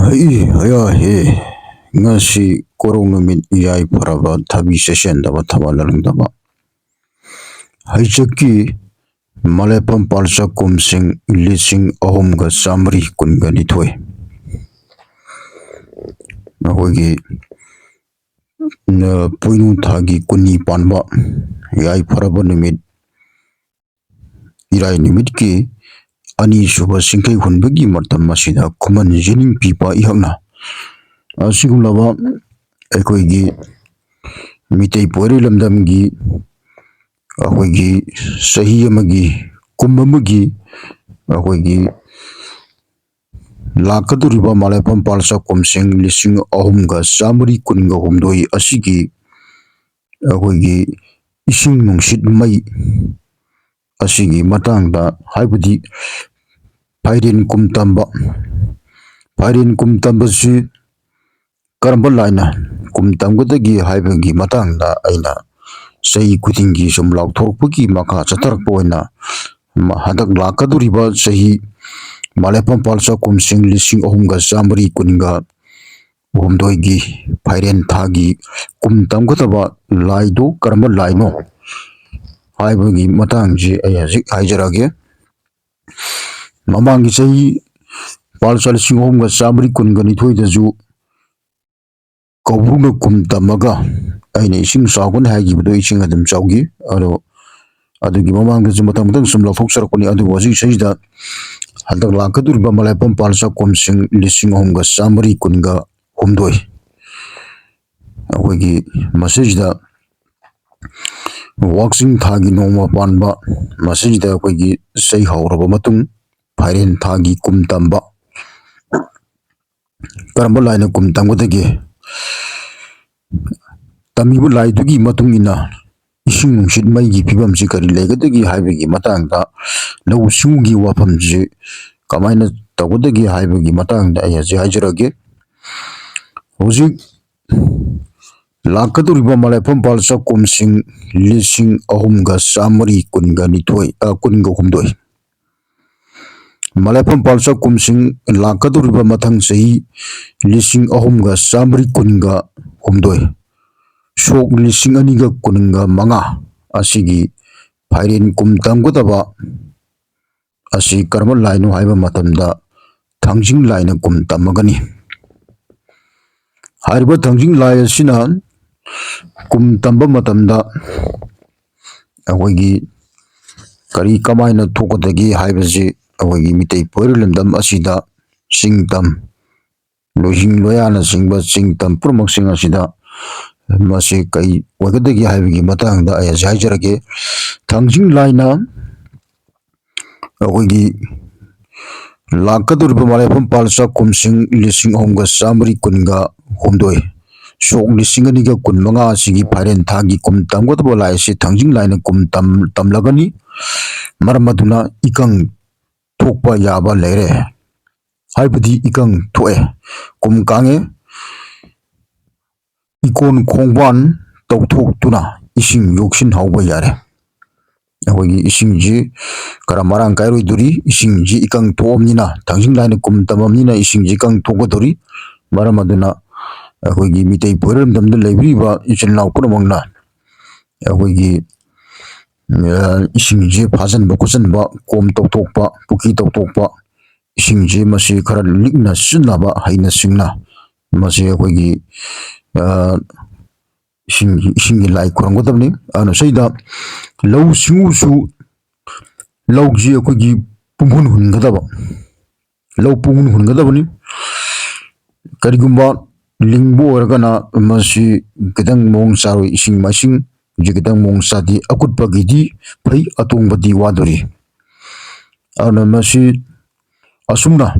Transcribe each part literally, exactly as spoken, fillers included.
ꯍꯩ ꯍꯌꯥ ꯍꯦ, ꯉꯁꯤ ꯀꯣꯔꯧ ꯅꯨꯃꯤꯠ ꯌꯥꯏꯐꯔꯕ ꯊꯕꯤ ꯆꯦꯁꯦꯟꯗꯕ ꯊꯕꯥꯜ ꯂꯥꯡꯗꯕ ꯍꯩꯆꯛꯀꯤ ꯃꯂꯦꯄꯝ ꯄꯥꯜꯆꯥ ꯀꯨꯝꯁꯤꯡ ꯂꯤꯁꯤꯡ ꯑꯍꯨꯝꯒ ꯆꯥꯃꯔꯤ ꯀꯨꯟꯒ ꯅꯤꯊꯣꯏ꯫ ꯑꯩꯈꯣꯏꯒꯤ, ꯑ, ꯄꯣꯏꯅꯨ ꯊꯥꯒꯤ ꯀꯨꯟꯅꯤ ꯄꯥꯟꯕ ꯌꯥꯏꯐꯔꯕ ꯅꯨꯃꯤꯠ ꯏꯔꯥꯏ ꯅꯨꯃꯤꯠꯀꯤ ꯑꯅꯤꯁꯨꯕ ꯆꯤꯡꯈꯩ ꯍꯨꯟꯕꯒꯤ ꯃꯇꯝ ꯑꯁꯤꯗ ꯈꯨꯃꯟ ꯌꯦꯅꯤꯡꯄꯤꯕ ꯑꯩꯍꯥꯛꯅ ꯑꯁꯤꯒꯨꯝꯂꯕ ꯑꯩꯈꯣꯏꯒꯤ ꯃꯤꯇꯩ ꯄꯣꯏꯔꯩ ꯂꯝꯗꯝꯒꯤ ꯑꯩꯈꯣꯏꯒꯤ ꯆꯍꯤ ꯑꯃꯒꯤ, ꯀꯨꯝ ꯑꯃꯒꯤ ꯑꯩꯈꯣꯏꯒꯤ ꯂꯥꯛꯀꯗꯧꯔꯤꯕ ꯃꯂꯦꯄꯝ ꯄꯥꯜꯆꯥ ꯀꯨꯝꯁꯤꯡ ꯂꯤꯁꯤꯡ ꯑꯍꯨꯝꯒ ꯆꯥꯃꯔꯤ ꯀꯨꯟꯒ ꯍꯨꯝꯗꯣꯏ ꯑꯁꯤꯒꯤ ꯑꯩꯈꯣꯏꯒꯤ ꯏꯁꯤꯡ ꯅꯨꯡꯁꯤꯠ ꯃꯩ ꯑꯁꯤꯒꯤ ꯃꯇꯥꯡꯗ, ꯍꯥꯏꯕꯗꯤ ꯐꯥꯏꯔꯦꯟ ꯀꯨꯝ ꯇꯝꯕ, ꯐꯥꯏꯔꯦꯟ ꯀꯨꯝ ꯇꯝꯕꯁꯤ ꯀꯔꯝꯕ ꯂꯥꯏꯅ ꯀꯨꯝ ꯇꯝꯒꯗꯒꯦ ꯍꯥꯏꯕꯒꯤ ꯃꯇꯥꯡꯗ ꯑꯩꯅ ꯆꯍꯤ ꯈꯨꯗꯤꯡꯒꯤ ꯁꯨꯝ ꯂꯥꯎꯊꯣꯔꯛꯄꯒꯤ ꯃꯈꯥ ꯆꯠꯊꯔꯛꯄ ꯑꯣꯏꯅ ꯃ-, ꯍꯟꯗꯛ ꯂꯥꯛꯀꯗꯧꯔꯤꯕ ꯆꯍꯤ ꯃꯂꯦꯄꯝ ꯄꯥꯜꯆꯥ ꯀꯨꯝꯁꯤꯡ ꯂꯤꯁꯤꯡ ꯑꯍꯨꯝꯒ ꯆꯥꯃꯔꯤ ꯀꯨꯟꯒ ꯍꯨꯝꯗꯣꯏꯒꯤ ꯐꯥꯏꯔꯦꯟ ꯊꯥꯒꯤ ꯀꯨꯝ ꯇꯝꯒꯗꯕ ꯂꯥꯏꯗꯨ ꯀꯔꯝꯕ ꯂꯥꯏꯅꯣ ꯍꯥꯏꯕꯒꯤ ꯃꯇꯥꯡꯁꯤ ꯑꯩ ꯍꯧꯖꯤꯛ ꯍꯥꯏꯖꯔꯛꯑꯒꯦ꯫ ꯃꯃꯥꯡꯒꯤ ꯆꯍꯤ ꯄꯥꯜꯆꯥ ꯂꯤꯁꯤꯡ ꯑꯍꯨꯝꯒ ꯆꯥꯃꯔꯤ ꯀꯨꯟꯒ ꯅꯤꯊꯣꯏꯗꯁꯨ ꯀꯧꯕ꯭ꯔꯨꯅ ꯀꯨꯝ ꯇꯝꯃꯒ ꯑꯩꯅ ꯏꯁꯤꯡ ꯆꯥꯎꯒꯅꯤ ꯍꯥꯏꯈꯤꯕꯗꯣ ꯏꯁꯤꯡ ꯑꯗꯨꯝ ꯆꯥꯎꯈꯤ꯫ ꯑꯗꯣ ꯑꯗꯨꯒꯤ ꯃꯃꯥꯡꯗꯁꯨ ꯃꯊꯪ ꯃꯊꯪ ꯁꯨꯝ ꯂꯧꯊꯣꯛꯆꯔꯛꯄꯅꯤ꯫ ꯑꯗꯨꯕꯨ ꯍꯧꯖꯤꯛ ꯁꯤꯗ ꯍꯟꯗꯛ ꯂꯥꯛꯀꯗꯧꯔꯤꯕ ꯃꯂꯦꯄꯝ ꯄꯥꯜꯆꯥ ꯀꯨꯝꯁꯤꯡ ꯂꯤꯁꯤꯡ ꯑꯍꯨꯝꯒ ꯆꯥꯃꯔꯤ ꯀꯨꯟꯒ ꯍꯨꯝꯗꯣꯏ, ꯑꯩꯈꯣꯏꯒꯤ ꯃꯁꯤꯁꯤꯗ ꯋꯥꯛꯆꯤꯡ ꯊꯥꯒꯤ ꯅꯣꯡꯃ ꯄꯥꯟꯕ, ꯃꯁꯤꯁꯤꯗ ꯑꯩꯈꯣꯏꯒꯤ ꯆꯩ ꯍꯧꯔꯕ ꯃꯇꯨꯡ ꯐꯥꯏꯔꯦꯟ ꯊꯥꯒꯤ ꯀꯨꯝ ꯇꯝꯕ, ꯀꯔꯝꯕ ꯂꯥꯏꯅ ꯀꯨꯝ ꯇꯝꯒꯗꯒꯦ? ꯇꯝꯃꯤꯕ ꯂꯥꯏꯗꯨꯒꯤ ꯃꯇꯨꯡ ꯏꯟꯅ ꯏꯁꯤꯡ ꯅꯨꯡꯁꯤꯠ ꯃꯩꯒꯤ ꯐꯤꯕꯝꯁꯤ ꯀꯔꯤ ꯂꯩꯒꯗꯒꯦ ꯍꯥꯏꯕꯒꯤ ꯃꯇꯥꯡꯗ, ꯂꯧꯎ ꯁꯤꯡꯎꯒꯤ ꯋꯥꯐꯝꯁꯤ ꯀꯃꯥꯏꯅ ꯇꯧꯒꯗꯒꯦ ꯍꯥꯏꯕꯒꯤ ꯃꯇꯥꯡꯗ ꯑꯩ ꯍꯧꯖꯤꯛ ꯍꯥꯏꯖꯔꯛꯑꯒꯦ꯫ ꯍꯧꯖꯤꯛ ꯂꯥꯛꯀꯗꯧꯔꯤꯕ ꯃꯂꯦꯄꯝ ꯄꯥꯜꯆꯥ ꯀꯨꯝꯁꯤꯡ ꯂꯤꯁꯤꯡ ꯑꯍꯨꯝꯒ ꯆꯥꯃꯔꯤ ꯀꯨꯟꯒ ꯅꯤꯊꯣꯏ, ꯑ, ꯀꯨꯟꯒ ꯍꯨꯝꯗꯣꯏ꯫ ꯃꯂꯦꯐꯝ ꯄꯥꯜꯆꯥ ꯀꯨꯝꯁꯤꯡ ꯂꯥꯛꯀꯗꯧꯔꯤꯕ ꯃꯊꯪ ꯆꯍꯤ ꯂꯤꯁꯤꯡ ꯑꯍꯨꯝꯒ ꯆꯥꯃꯔꯤ ꯀꯨꯟꯒ ꯍꯨꯝꯗꯣꯏ, ꯁꯣꯛ ꯂꯤꯁꯤꯡ ꯑꯅꯤꯒ ꯀꯨꯟꯒ ꯃꯉꯥ ꯑꯁꯤꯒꯤ ꯐꯥꯏꯔꯦꯟ ꯀꯨꯝ ꯇꯝꯒꯗꯕ ꯑꯁꯤ ꯀꯔꯝꯕ ꯂꯥꯏꯅꯣ ꯍꯥꯏꯕ ꯃꯇꯝꯗ ꯊꯥꯡꯖꯤꯡ ꯂꯥꯏꯅ ꯀꯨꯝ ꯇꯝꯃꯒꯅꯤ꯫ ꯍꯥꯏꯔꯤꯕ ꯊꯥꯡꯖꯤꯡ ꯂꯥꯏ ꯑꯁꯤꯅ ꯀꯨꯝ ꯇꯝꯕ ꯃꯇꯝꯗ ꯑꯩꯈꯣꯏꯒꯤ ꯀꯔꯤ ꯀꯃꯥꯏꯅ ꯊꯣꯛꯀꯗꯒꯦ ꯍꯥꯏꯕꯁꯤ ꯑꯩꯈꯣꯏꯒꯤ ꯃꯤꯇꯩ ꯄꯣꯏꯔꯣꯜ ꯂꯝꯗꯝ ꯑꯁꯤꯗ ꯆꯤꯡ ꯇꯝ, ꯂꯣꯏꯍꯤꯡ ꯂꯣꯌꯥꯅꯆꯤꯡꯕ ꯆꯤꯡ ꯇꯝ ꯄꯨꯝꯅꯃꯛꯁꯤꯡ ꯑꯁꯤꯗ ꯃꯁꯤ ꯀꯔꯤ ꯑꯣꯏꯒꯗꯒꯦ ꯍꯥꯏꯕꯒꯤ ꯃꯇꯥꯡꯗ ꯑꯩ ꯍꯧꯖꯤꯛ ꯍꯥꯏꯖꯔꯒꯦ꯫ ꯊꯥꯡꯖꯤꯡ ꯂꯥꯏꯅ ꯑꯩꯈꯣꯏꯒꯤ ꯂꯥꯛꯀꯗꯧꯔꯤꯕ ꯃꯂꯦꯐꯝ ꯄꯥꯜꯆꯥ ꯀꯨꯝꯁꯤꯡ ꯂꯤꯁꯤꯡ ꯑꯍꯨꯝꯒ ꯆꯥꯃꯔꯤ ꯀꯨꯟꯒ ꯍꯨꯝꯗꯣꯏ, ꯁꯣꯛ ꯂꯤꯁꯤꯡ ꯑꯅꯤꯒ ꯀꯨꯟ ꯃꯉꯥ ꯑꯁꯤꯒꯤ ꯐꯥꯏꯔꯦꯟ ꯊꯥꯒꯤ ꯀꯨꯝ ꯇꯝꯒꯗꯕ ꯂꯥꯏ ꯑꯁꯤ ꯊꯥꯡꯖꯤꯡ ꯂꯥꯏꯅ ꯀꯨꯝ ꯇꯝ-, ꯇꯝꯂꯒꯅꯤ꯫ ꯃꯔꯝ ꯑꯗꯨꯅ ꯏꯀꯪ ꯊꯣꯛꯄ ꯌꯥꯕ ꯂꯩꯔꯦ, ꯍꯥꯏꯕꯗꯤ ꯏꯀꯪ ꯊꯣꯛꯑꯦ, ꯀꯨꯝ ꯀꯥꯡꯉꯦ, ꯏꯀꯣꯟ ꯈꯣꯡꯕꯥꯟ ꯇꯧꯊꯣꯛꯇꯨꯅ ꯏꯁꯤꯡ ꯌꯣꯛꯁꯤꯟꯍꯧꯕ ꯌꯥꯔꯦ꯫ ꯑꯩꯈꯣꯏꯒꯤ ꯏꯁꯤꯡꯁꯤ ꯈꯔ ꯃꯔꯥꯡ ꯀꯥꯏꯔꯣꯏꯗꯣꯔꯤ, ꯏꯁꯤꯡꯁꯤ ꯏꯀꯪ ꯊꯣꯛꯑꯕꯅꯤꯅ, ꯊꯥꯡꯖꯤꯡ ꯂꯥꯏꯅ ꯀꯨꯝ ꯇꯝꯃꯕꯅꯤꯅ ꯏꯁꯤꯡꯁꯤ ꯏꯀꯪ ꯊꯣꯛꯀꯗꯧꯔꯤ꯫ ꯃꯔꯝ ꯑꯗꯨꯅ ꯑꯩꯈꯣꯏꯒꯤ ꯃꯤꯇꯩ ꯄꯣꯏꯔꯣꯜ ꯂꯝꯗꯝꯗ ꯂꯩꯕꯤꯔꯤꯕ ꯏꯆꯤꯜ ꯏꯅꯥꯎ ꯄꯨꯝꯅꯃꯛꯅ ꯑꯩꯈꯣꯏꯒꯤ, ꯑ, ꯏꯁꯤꯡꯁꯤ ꯐꯥꯖꯤꯟꯕ ꯈꯣꯠꯆꯤꯟꯕ, ꯀꯣꯝ ꯇꯧꯊꯣꯛꯄ, ꯄꯨꯈ꯭ꯔꯤ ꯇꯧꯊꯣꯛꯄ, ꯏꯁꯤꯡꯁꯤ ꯃꯁꯤ ꯈꯔ ꯂꯤꯛꯅ ꯁꯤꯖꯤꯟꯅꯕ, ꯍꯩꯅ ꯁꯤꯡꯅ ꯃꯁꯤ ꯑꯩꯈꯣꯏꯒꯤ, ꯑ, ꯏꯁꯤꯡꯒꯤ, ꯏꯁꯤꯡꯒꯤ ꯂꯥꯏ ꯈꯨꯔꯨꯝꯒꯗꯕꯅꯤ꯫ ꯑꯗꯨꯅ ꯁꯤꯗ ꯂꯧꯎ ꯁꯤꯡꯎꯁꯨ, ꯂꯧꯁꯤ ꯑꯩꯈꯣꯏꯒꯤ ꯄꯨꯡꯍꯨꯟ ꯍꯨꯟꯒꯗꯕ, ꯂꯧ ꯄꯨꯡꯍꯨꯟ ꯍꯨꯟꯒꯗꯕꯅꯤ꯫ ꯀꯔꯤꯒꯨꯝꯕ ꯂꯤꯡꯕ ꯑꯣꯏꯔꯒꯅ ꯃꯁꯤ ꯈꯤꯇꯪ ꯃꯑꯣꯡ ꯆꯥꯔꯣꯏ, ꯏꯁꯤꯡ ꯃꯥꯏꯁꯤꯡꯁꯤ ꯈꯤꯇꯪ ꯃꯑꯣꯡ ꯆꯥꯗꯦ, ꯑꯀꯨꯠꯄꯒꯤꯗꯤ ꯐꯩ, ꯑꯇꯣꯡꯕꯗꯤ ꯋꯥꯗꯣꯔꯤ꯫ ꯑꯗꯨꯅ ꯃꯁꯤ ꯑꯁꯨꯝꯅ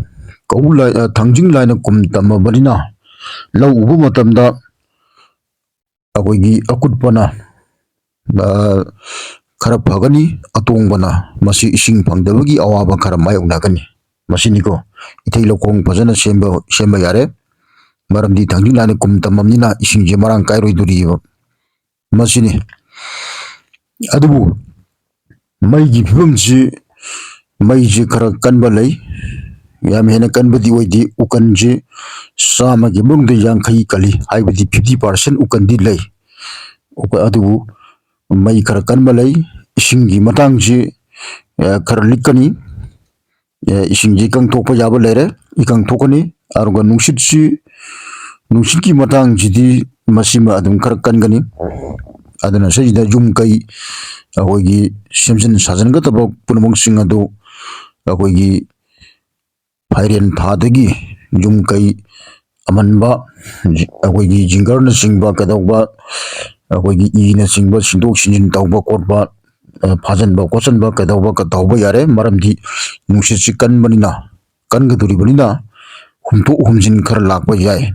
ꯀꯧ ꯂꯥꯏ-, ꯑ, ꯊꯥꯡꯖꯤꯡ ꯂꯥꯏꯅ ꯀꯨꯝ ꯇꯝꯃꯕꯅꯤꯅ ꯂꯧ ꯎꯕ ꯃꯇꯝꯗ ꯑꯩꯈꯣꯏꯒꯤ ꯑꯀꯨꯠꯄꯅ, ꯑ, ꯈꯔ ꯐꯒꯅꯤ, ꯑꯇꯣꯡꯕꯅ ꯃꯁꯤ ꯏꯁꯤꯡ ꯐꯪꯗꯕꯒꯤ ꯑꯋꯥꯕ ꯈꯔ ꯃꯥꯌꯣꯛꯅꯒꯅꯤ꯫ ꯃꯁꯤꯅꯤꯀꯣ, ꯏꯊꯩ ꯂꯧꯈꯣꯡ ꯐꯖꯅ ꯁꯦꯝꯕ, ꯁꯦꯝꯕ ꯌꯥꯔꯦ, ꯃꯔꯝꯗꯤ ꯊꯥꯡꯖꯤꯡ ꯂꯥꯏꯅ ꯀꯨꯝ ꯇꯝꯃꯕꯅꯤꯅ ꯏꯁꯤꯡꯁꯦ ꯃꯔꯥꯡ ꯀꯥꯏꯔꯣꯏꯗꯣꯔꯤꯑꯕ꯫ ꯃꯁꯤꯅꯤ꯫ ꯑꯗꯨꯕꯨ ꯃꯩꯒꯤ ꯐꯤꯕꯝꯁꯤ ꯃꯩꯁꯦ ꯈꯔ ꯀꯟꯕ ꯂꯩ, ꯌꯥꯝ ꯍꯦꯟꯅ ꯀꯟꯕꯗꯤ ꯑꯣꯏꯗꯦ꯫ ꯎꯀꯟꯁꯦ ꯆꯥꯝꯃꯒꯤ ꯃꯅꯨꯡꯗ ꯌꯥꯡꯈꯩ ꯀꯜꯂꯤ, ꯍꯥꯏꯕꯗꯤ fifty percent ꯎꯀꯟꯗꯤ ꯂꯩ꯫ ꯎꯀ-, ꯑꯗꯨꯕꯨ ꯃꯩ ꯈꯔ ꯀꯟꯕ ꯂꯩ꯫ ꯏꯁꯤꯡꯒꯤ ꯃꯇꯥꯡꯁꯤ, ꯑ, ꯈꯔ ꯂꯤꯛꯀꯅꯤ꯫ ꯑ, ꯏꯁꯤꯡꯁꯤ ꯏꯀꯪ ꯊꯣꯛꯄ ꯌꯥꯕ ꯂꯩꯔꯦ, ꯏꯀꯪ ꯊꯣꯛꯀꯅꯤ꯫ ꯑꯗꯨꯒ ꯅꯨꯡꯁꯤꯠꯁꯤ, ꯅꯨꯡꯁꯤꯠꯀꯤ ꯃꯇꯥꯡꯁꯤꯗꯤ ꯃꯁꯤꯃ ꯑꯗꯨꯝ ꯈꯔ ꯀꯟꯒꯅꯤ꯫ ꯑꯗꯨꯅ ꯁꯤꯗ ꯌꯨꯝ ꯀꯩ ꯑꯩꯈꯣꯏꯒꯤ ꯁꯦꯝꯖꯤꯟ ꯁꯥꯖꯤꯟꯒꯗꯕ ꯄꯨꯝꯅꯃꯛꯁꯤꯡ ꯑꯗꯨ ꯑꯩꯈꯣꯏꯒꯤ ꯐꯥꯏꯔꯦꯟ ꯊꯥꯗꯒꯤ ꯌꯨꯝ ꯀꯩ ꯑꯃꯟꯕ, ꯑꯩꯈꯣꯏꯒꯤ ꯖꯤꯡꯒꯔꯅꯆꯤꯡꯕ ꯀꯩꯗꯧꯕ, ꯑꯩꯈꯣꯏꯒꯤ ꯏꯅꯆꯤꯡꯕ ꯁꯤꯟꯗꯣꯛ ꯁꯤꯟꯖꯤꯟ ꯇꯧꯕ ꯈꯣꯠꯄ, ꯑ, ꯐꯥꯖꯤꯟꯕ ꯈꯣꯠꯆꯤꯟꯕ ꯀꯩꯗꯧꯕ ꯀ-, ꯇꯧꯕ ꯌꯥꯔꯦ꯫ ꯃꯔꯝꯗꯤ ꯅꯨꯡꯁꯤꯠꯁꯤ ꯀꯟꯕꯅꯤꯅ, ꯀꯟꯒꯗꯧꯔꯤꯕꯅꯤꯅ ꯍꯨꯝꯇꯣꯛ ꯍꯨꯝꯖꯤꯟ ꯈꯔ ꯂꯥꯛꯄ ꯌꯥꯏ꯫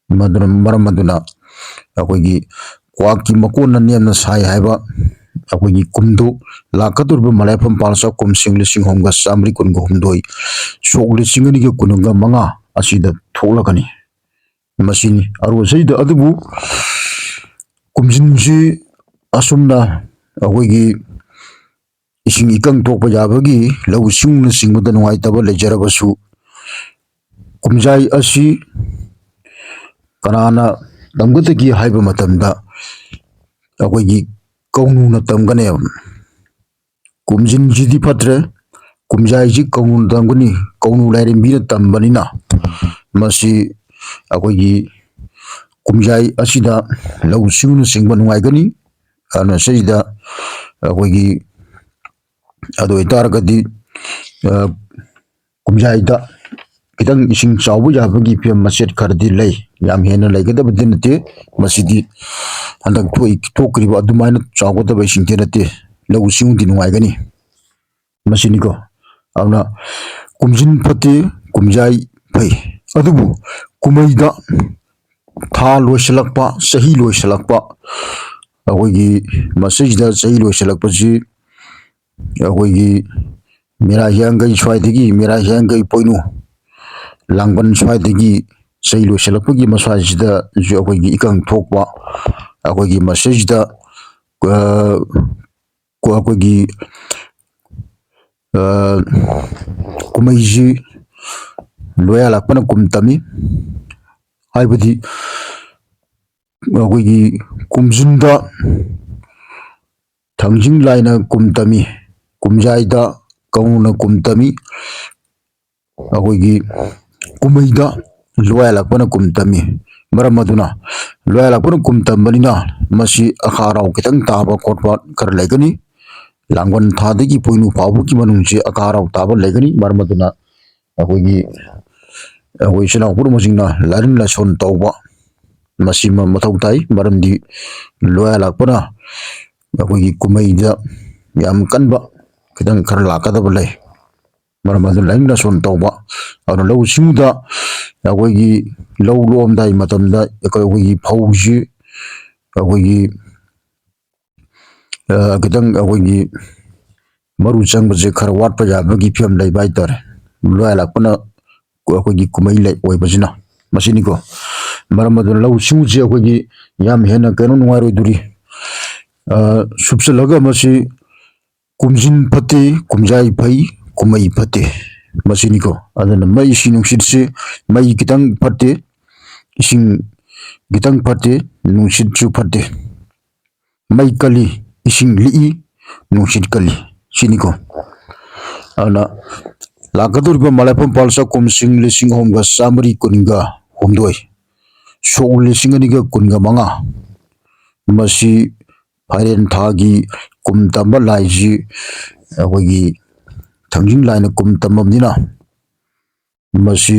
ꯃꯗꯨꯅ, ꯃꯔꯝ ꯑꯗꯨꯅ ꯑꯩꯈꯣꯏꯒꯤ ꯀ꯭ꯋꯥꯛꯀꯤ ꯃꯀꯣꯟꯅ ꯅꯦꯝꯅ ꯁꯥꯏ ꯍꯥꯏꯕ ꯑꯩꯈꯣꯏꯒꯤ ꯀꯨꯝꯗꯨ ꯂꯥꯛꯀꯗꯧꯔꯤꯕ ꯃꯂꯥꯏꯐꯝ ꯄꯥꯜꯆꯥ ꯀꯨꯝꯁꯤꯡ ꯂꯤꯁꯤꯡ ꯑꯍꯨꯝꯒ ꯆꯥꯝꯃꯔꯤ ꯀꯨꯟꯒ ꯍꯨꯝꯗꯣꯏ, ꯁꯣꯛ ꯂꯤꯁꯤꯡ ꯑꯅꯤꯒ ꯀꯨꯟꯒ ꯃꯉꯥ ꯑꯁꯤꯗ ꯊꯣꯛꯂꯛꯀꯅꯤ꯫ ꯃꯁꯤꯅꯤ ꯑꯔꯣꯏꯁꯤꯗ꯫ ꯑꯗꯨꯕꯨ ꯀꯨꯝꯖꯤꯟꯁꯤ ꯑꯁꯨꯝꯅ ꯑꯩꯈꯣꯏꯒꯤ ꯏꯁꯤꯡ ꯏꯀꯪ ꯊꯣꯛꯄ ꯌꯥꯕꯒꯤ ꯂꯧꯎ ꯁꯤꯡꯎꯅꯆꯤꯡꯕꯗ ꯅꯨꯡꯉꯥꯏꯇꯕ ꯂꯩꯖꯔꯕꯁꯨ, ꯀꯨꯝꯖꯥꯏ ꯑꯁꯤ ꯀꯅꯥꯅ ꯇꯝꯒꯗꯒꯦ ꯍꯥꯏꯕ ꯃꯇꯝꯗ ꯑꯩꯈꯣꯏꯒꯤ ꯀꯧꯅꯨꯅ ꯇꯝꯒꯅꯦꯕ꯫ ꯀꯨꯝꯖꯤꯟꯁꯤꯗꯤ ꯐꯠꯇ꯭ꯔꯦ, ꯀꯨꯝꯖꯥꯏꯁꯤ ꯀꯧꯅꯨꯅ ꯇꯝꯒꯅꯤ꯫ ꯀꯧꯅꯨ ꯂꯥꯏꯔꯦꯝꯕꯤꯅ ꯇꯝꯕꯅꯤꯅ ꯃꯁꯤ ꯑꯩꯈꯣꯏꯒꯤ ꯀꯨꯝꯖꯥꯏ ꯑꯁꯤꯗ ꯂꯧꯎ ꯁꯤꯡꯎꯅꯆꯤꯡꯕ ꯅꯨꯡꯉꯥꯏꯒꯅꯤ꯫ ꯑꯗꯨꯅ ꯁꯤꯗ ꯑꯩꯈꯣꯏꯒꯤ, ꯑꯗꯨ ꯑꯣꯏꯇꯥꯔꯒꯗꯤ, ꯑ, ꯀꯨꯝꯖꯥꯏꯗ ꯈꯤꯇꯪ ꯏꯁꯤꯡ ꯆꯥꯎꯕ ꯌꯥꯕꯒꯤ ꯐꯤꯕꯝ ꯃꯆꯦꯠ ꯈꯔꯗꯤ ꯂꯩ꯫ ꯌꯥꯝ ꯍꯦꯟꯅ ꯂꯩꯒꯗꯕꯗꯤ ꯅꯠꯇꯦ꯫ ꯃꯁꯤꯗꯤ ꯍꯟꯗꯛ ꯊꯣꯛꯏ-, ꯊꯣꯛꯈ꯭ꯔꯤꯕ ꯑꯗꯨꯃꯥꯏꯅ ꯆꯥꯎꯒꯗꯕ ꯏꯁꯤꯡꯗꯤ ꯅꯠꯇꯦ꯫ ꯂꯧꯎ ꯁꯤꯡꯎꯗꯤ ꯅꯨꯡꯉꯥꯏꯒꯅꯤ꯫ ꯃꯁꯤꯅꯤꯀꯣ꯫ ꯑꯗꯨꯅ ꯀꯨꯝꯖꯤꯟ ꯐꯠꯇꯦ, ꯀꯨꯝꯖꯥꯏ ꯐꯩ꯫ ꯑꯗꯨꯕꯨ ꯀꯨꯝꯍꯩꯗ ꯊꯥ ꯂꯣꯏꯁꯤꯜꯂꯛꯄ, ꯆꯍꯤ ꯂꯣꯏꯁꯤꯜꯂꯛꯄ, ꯑꯩꯈꯣꯏꯒꯤ ꯃꯁꯤꯁꯤꯗ ꯆꯍꯤ ꯂꯣꯏꯁꯤꯜꯂꯛꯄꯁꯤ ꯑꯩꯈꯣꯏꯒꯤ ꯃꯦꯔꯥ ꯍꯤꯌꯥꯡꯒꯩ ꯁ꯭ꯋꯥꯏꯗꯒꯤ, ꯃꯦꯔꯥ ꯍꯤꯌꯥꯡꯒꯩ ꯄꯣꯏꯅꯨ ꯂꯥꯡꯕꯟ ꯁ꯭ꯋꯥꯏꯗꯒꯤ ꯆꯍꯤ ꯂꯣꯏꯁꯤꯜꯂꯛꯄꯒꯤ ꯃꯁ꯭ꯋꯥꯏꯁꯤꯗꯁꯨ ꯑꯩꯈꯣꯏꯒꯤ ꯏꯀꯪ ꯊꯣꯛꯄ, ꯑꯩꯈꯣꯏꯒꯤ ꯃꯁꯤꯁꯤꯗ, ꯑ, ꯀꯣ-, ꯑꯩꯈꯣꯏꯒꯤ ꯀꯨꯝꯍꯩꯁꯤ ꯂꯣꯌꯥꯂꯥꯛꯄꯅ ꯀꯨꯝ ꯇꯝꯃꯤ꯫ ꯍꯥꯏꯕꯗꯤ ꯑꯩꯈꯣꯏꯒꯤ ꯀꯨꯝꯖꯤꯟꯗ ꯊꯥꯡꯖꯤꯡ ꯂꯥꯏꯅ ꯀꯨꯝ ꯇꯝꯃꯤ, ꯀꯨꯝꯖꯥꯏꯗ ꯀꯧꯅ ꯀꯨꯝ ꯇꯝꯃꯤ꯫ ꯑꯩꯈꯣꯏꯒꯤ ꯀꯨꯝꯍꯩꯗ ꯂꯣꯌꯥꯂꯥꯛꯄꯅ ꯀꯨꯝ ꯇꯝꯃꯤ꯫ ꯃꯔꯝ ꯑꯗꯨꯅ ꯂꯣꯌꯥꯂꯥꯛꯄꯅ ꯀꯨꯝ ꯇꯝꯕꯅꯤꯅ ꯃꯁꯤ ꯑꯈꯥ ꯑꯔꯥꯎ ꯈꯤꯇꯪ ꯇꯥꯕ ꯈꯣꯠꯄ ꯈꯔ ꯂꯩꯒꯅꯤ꯫ ꯂꯥꯡꯕꯟ ꯊꯥꯗꯒꯤ ꯄꯣꯏꯅꯨ ꯐꯥꯎꯕꯒꯤ ꯃꯅꯨꯡꯁꯤ ꯑꯀꯥ ꯑꯔꯥꯎ ꯇꯥꯕ ꯂꯩꯒꯅꯤ꯫ ꯃꯔꯝ ꯑꯗꯨꯅ ꯑꯩꯈꯣꯏꯒꯤ, ꯑꯩꯈꯣꯏ ꯏꯆꯤꯜ ꯏꯅꯥꯎ ꯄꯨꯝꯅꯃꯛꯁꯤꯡꯅ ꯂꯥꯏꯅꯤꯡ ꯂꯥꯏꯁꯣꯟ ꯇꯧꯕ ꯃꯁꯤꯃ ꯃꯊꯧ ꯇꯥꯏ꯫ ꯃꯔꯝꯗꯤ ꯂꯣꯌꯥꯂꯥꯛꯄꯅ ꯑꯩꯈꯣꯏꯒꯤ ꯀꯨꯝꯍꯩꯗ ꯌꯥꯝ ꯀꯟꯕ ꯈꯤꯇꯪ ꯈꯔ ꯂꯥꯛꯀꯗꯕ ꯂꯩ꯫ ꯃꯔꯝ ꯑꯗꯨꯅ ꯂꯥꯏꯅꯤꯡ ꯂꯥꯏꯁꯣꯟ ꯇꯧꯕ, ꯑꯗꯨꯅ ꯂꯧꯎ ꯁꯤꯡꯎꯗ ꯑꯩꯈꯣꯏꯒꯤ ꯂꯧ ꯂꯣꯛꯑꯝꯗꯥꯏ ꯃꯇꯝꯗ ꯑꯩꯈꯣꯏ, ꯑꯩꯈꯣꯏꯒꯤ ꯐꯧꯁꯤ ꯑꯩꯈꯣꯏꯒꯤ, ꯑ, ꯈꯤꯇꯪ ꯑꯩꯈꯣꯏꯒꯤ ꯃꯔꯨ ꯆꯪꯕꯁꯦ ꯈꯔ ꯋꯥꯠꯄ ꯌꯥꯕꯒꯤ ꯐꯤꯕꯝ ꯂꯩꯕ ꯍꯥꯏꯇꯥꯔꯦ꯫ ꯂꯣꯌꯥꯂꯥꯛꯄꯅ ꯑꯩꯈꯣꯏꯒꯤ ꯀꯨꯝꯍꯩ ꯂꯩ ꯑꯣꯏꯕꯁꯤꯅ ꯃꯁꯤꯅꯤꯀꯣ꯫ ꯃꯔꯝ ꯑꯗꯨꯅ ꯂꯧꯎ ꯁꯤꯡꯎꯁꯦ ꯑꯩꯈꯣꯏꯒꯤ ꯌꯥꯝ ꯍꯦꯟꯅ ꯀꯩꯅꯣ ꯅꯨꯡꯉꯥꯏꯔꯣꯏꯗꯣꯔꯤ꯫ ꯑ, ꯁꯨꯞꯆꯜꯂꯒ ꯃꯁꯤ ꯀꯨꯝꯖꯤꯟ ꯐꯠꯇꯦ, ꯀꯨꯝꯖꯥꯏ ꯐꯩ, ꯀꯨꯝꯍꯩ ꯐꯠꯇꯦ꯫ ꯃꯁꯤꯅꯤꯀꯣ꯫ ꯑꯗꯨꯅ ꯃꯩ ꯏꯁꯤꯡ ꯅꯨꯡꯁꯤꯠꯁꯤ ꯃꯩ ꯈꯤꯇꯪ ꯐꯠꯇꯦ, ꯏꯁꯤꯡ ꯈꯤꯇꯪ ꯐꯠꯇꯦ, ꯅꯨꯡꯁꯤꯠꯁꯨ ꯐꯠꯇꯦ꯫ ꯃꯩ ꯀꯜꯂꯤ, ꯏꯁꯤꯡ ꯂꯤꯛꯏ, ꯅꯨꯡꯁꯤꯠ ꯀꯜꯂꯤ꯫ ꯁꯤꯅꯤꯀꯣ꯫ ꯑꯗꯨꯅ ꯂꯥꯛꯀꯗꯧꯔꯤꯕ ꯃꯂꯥꯏꯐꯝ ꯄꯥꯜ ꯆꯥꯛꯀꯨꯝꯁꯤꯡ ꯂꯤꯁꯤꯡ ꯑꯍꯨꯝꯒ ꯆꯥꯃꯔꯤ ꯀꯨꯟꯒ ꯍꯨꯝꯗꯣꯏ, ꯁꯣꯛ ꯂꯤꯁꯤꯡ ꯑꯅꯤꯒ ꯀꯨꯟꯒ ꯃꯉꯥ, ꯃꯁꯤ ꯐꯥꯏꯔꯦꯟ ꯊꯥꯒꯤ ꯀꯨꯝ ꯇꯝꯕ ꯂꯥꯏꯁꯤ ꯑꯩꯈꯣꯏꯒꯤ ꯊꯥꯡꯖꯤꯡ ꯂꯥꯏꯅ ꯀꯨꯝ ꯇꯝꯃꯕꯅꯤꯅ ꯃꯁꯤ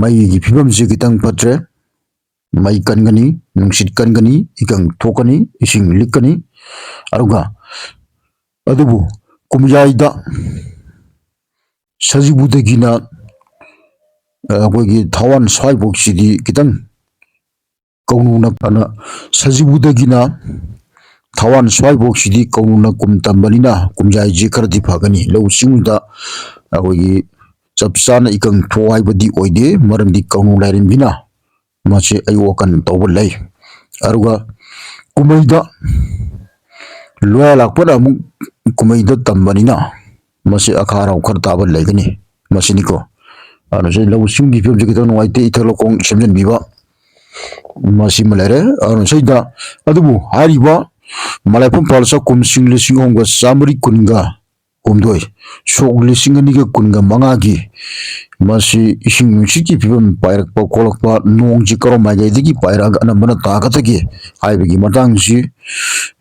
ꯃꯩꯒꯤ ꯐꯤꯕꯝꯁꯤ ꯈꯤꯇꯪ ꯐꯠꯇ꯭ꯔꯦ꯫ ꯃꯩ ꯀꯟꯒꯅꯤ, ꯅꯨꯡꯁꯤꯠ ꯀꯟꯒꯅꯤ, ꯏꯀꯪ ꯊꯣꯛꯀꯅꯤ, ꯏꯁꯤꯡ ꯂꯤꯛꯀꯅꯤ꯫ ꯑꯗꯨꯒ ꯑꯗꯨꯕꯨ ꯀꯨꯝꯌꯥꯏꯗ ꯁꯖꯤꯕꯨꯗꯒꯤꯅ, ꯑ, ꯑꯩꯈꯣꯏꯒꯤ ꯊꯥꯋꯥꯟ ꯁ꯭ꯋꯥꯏꯐꯥꯎꯁꯤꯗꯤ ꯈꯤꯇꯪ ꯀꯧꯅꯨꯅ, ꯑꯗꯨꯅ ꯁꯖꯤꯕꯨꯗꯒꯤꯅ ꯊꯥꯋꯥꯟ ꯁ꯭ꯋꯥꯏꯐꯥꯎꯁꯤꯗꯤ ꯀꯧꯅꯨꯅ ꯀꯨꯝ ꯇꯝꯕꯅꯤꯅ ꯀꯨꯝꯌꯥꯏꯁꯤ ꯈꯔꯗꯤ ꯐꯒꯅꯤ꯫ ꯂꯧꯎ ꯁꯤꯡꯎꯗ ꯑꯩꯈꯣꯏꯒꯤ ꯆꯞ ꯆꯥꯅ ꯏꯀꯪ ꯊꯣꯛ ꯍꯥꯏꯕꯗꯤ ꯑꯣꯏꯗꯦ, ꯃꯔꯝꯗꯤ ꯀꯧꯅꯨ ꯂꯥꯏꯔꯦꯝꯕꯤꯅ ꯃꯁꯤ ꯑꯌꯣꯛ ꯑꯀꯟ ꯇꯧꯕ ꯂꯩ꯫ ꯑꯗꯨꯒ ꯀꯨꯝꯍꯩꯗ ꯂꯣꯌꯥꯂꯥꯛꯄꯅ ꯑꯃꯨꯛ ꯀꯨꯝꯍꯩꯗ ꯇꯝꯕꯅꯤꯅ ꯃꯁꯤ ꯑꯈꯥ ꯑꯔꯥꯎ ꯈꯔ ꯇꯥꯕ ꯂꯩꯒꯅꯤ꯫ ꯃꯁꯤꯅꯤꯀꯣ꯫ ꯑꯗꯨꯅ ꯁꯤ ꯂꯧꯎ ꯁꯤꯡꯎꯒꯤ ꯐꯤꯕꯝꯁꯦ ꯈꯤꯇꯪ ꯅꯨꯡꯉꯥꯏꯇꯦ, ꯏꯊꯛ ꯂꯧꯈꯣꯡ ꯁꯦꯝꯖꯤꯟꯕꯤꯕ꯫ ꯃꯁꯤꯃ ꯂꯩꯔꯦ꯫ ꯑꯗꯨꯅ ꯁꯤꯗ, ꯑꯗꯨꯕꯨ ꯍꯥꯏꯔꯤꯕ ꯃꯂꯥꯏꯐꯝ ꯄꯥꯜ ꯆꯥꯛꯈꯨꯝꯁꯤꯡ ꯂꯤꯁꯤꯡ ꯑꯍꯨꯝꯒ ꯆꯥꯃꯔꯤ ꯀꯨꯟꯒ ꯍꯨꯝꯗꯣꯏ, ꯁꯣꯛ ꯂꯤꯁꯤꯡ ꯑꯅꯤꯒ ꯀꯨꯟꯒ ꯃꯉꯥꯒꯤ ꯃꯁꯤ ꯏꯁꯤꯡ ꯅꯨꯡꯁꯤꯠꯀꯤ ꯐꯤꯕꯝ ꯄꯥꯏꯔꯛꯄ ꯈꯣꯠꯂꯛꯄ, ꯅꯣꯡꯁꯤ ꯀꯔꯣꯝ ꯃꯥꯏꯀꯩꯗꯒꯤ ꯄꯥꯏꯔꯛꯑꯒ ꯑꯅꯝꯕꯅ ꯇꯥꯒꯗꯒꯦ ꯍꯥꯏꯕꯒꯤ ꯃꯇꯥꯡꯁꯤ,